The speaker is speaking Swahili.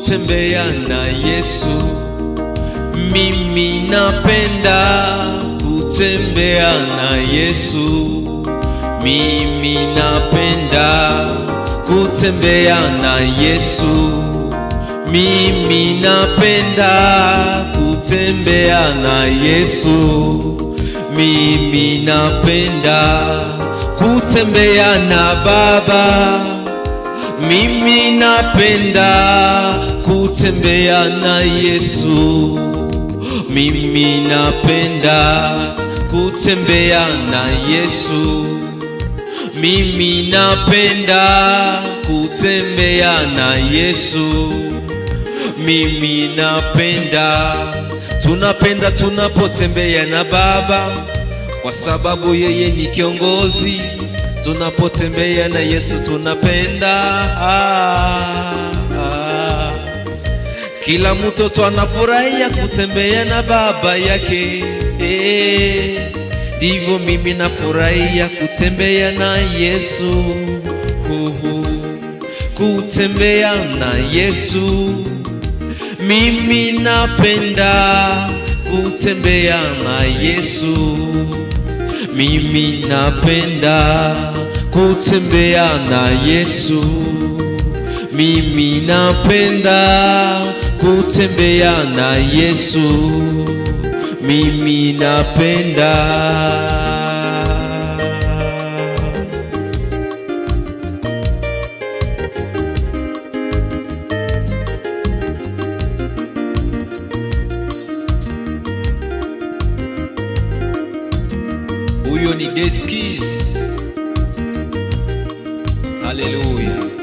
Kutembea na Yesu. Mimi napenda kutembea na Yesu. Mimi napenda kutembea na Yesu. Mimi napenda kutembea na Yesu. Mimi napenda kutembea na Baba. Mimi napenda kutembea na Yesu. Mimi napenda kutembea na Yesu. Mimi napenda kutembea na Yesu. Mimi napenda, tunapenda tunapotembea na Baba, kwa sababu yeye ni kiongozi. Tunapotembea na Yesu tunapenda. Ah, ah. Kila mtoto anafurahia kutembea na baba yake. Eh, ndivyo mimi nafurahia kutembea na Yesu. Huhu. Kutembea na Yesu. Mimi napenda kutembea na Yesu. Mimi napenda kutembea na Yesu. Mimi napenda kutembea na Yesu. Mimi napenda. Huyo ni Deskis. Haleluya.